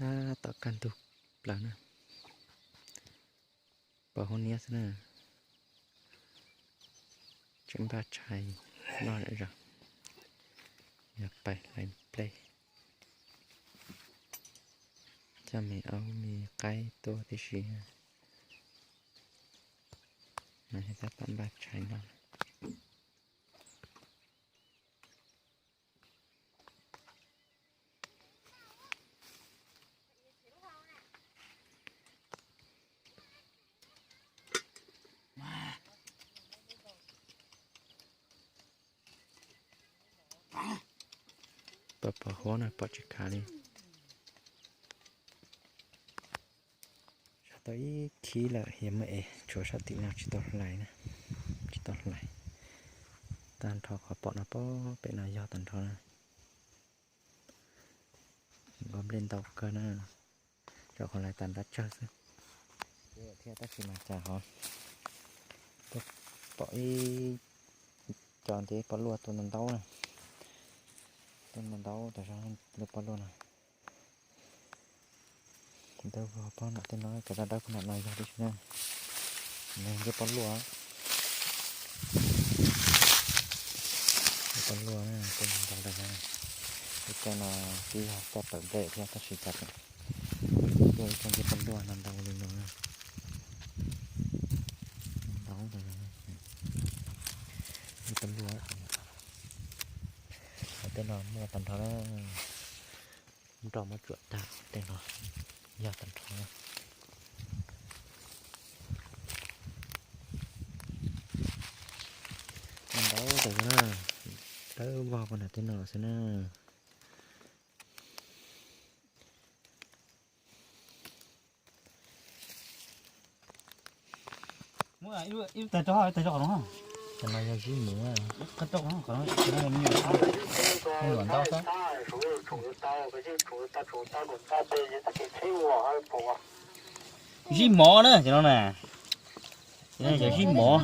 Tab tom kaj ntug plaws na. Pom huab niab xwb na. Tseem npaj tshais noj zom zaws. Yog pais hlais nplej, coj me aub me qaib tuaj tib si. Mas tab tom npaj tshais noj. Pom pom huab na, pom tsis khav li. Sab tau ib khib lawm, yog muaj es tshuav sab tim no tsis tau hlais na, tsis tau hlais. Tag nrho qhov pom no pem no yog tag nrho na. Nqos nplej ntau kawg na, rau qhov hlais tas nrab tsawg xwb. Thiab tab sis mas cas ho tuaj pom ib co ntiab poj luaj tuaj ntau ntau na, tuaj ntau ntau tas zog lub poj luaj no. Dawb vog pog nram tej no, cov dawb dawb pog nram no yog tib si na. Nws ntiab poj luaj, poj luaj na, tej ntau ntau ntawd. Ib co no twb yog coj tawm nplej thiab tab sis cas tuaj ib co ntiab poj luaj no ntau li no na. Ntau ntawd, ntiab poj luaj. Tej no muaj tag nrho na. Nroj muab tsuam tag, tej no yog tag nrho. Ntau ntau na, dawb vog pog nram tej no xwb na. Cov no yog zib mov. Zib mov na cov no na. Cov no yog zib mov.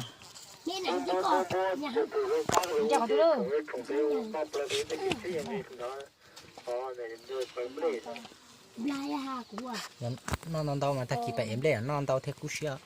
Noj ntau ntau mas tag kis pem ev nplej noj ntau thiaj kub siab.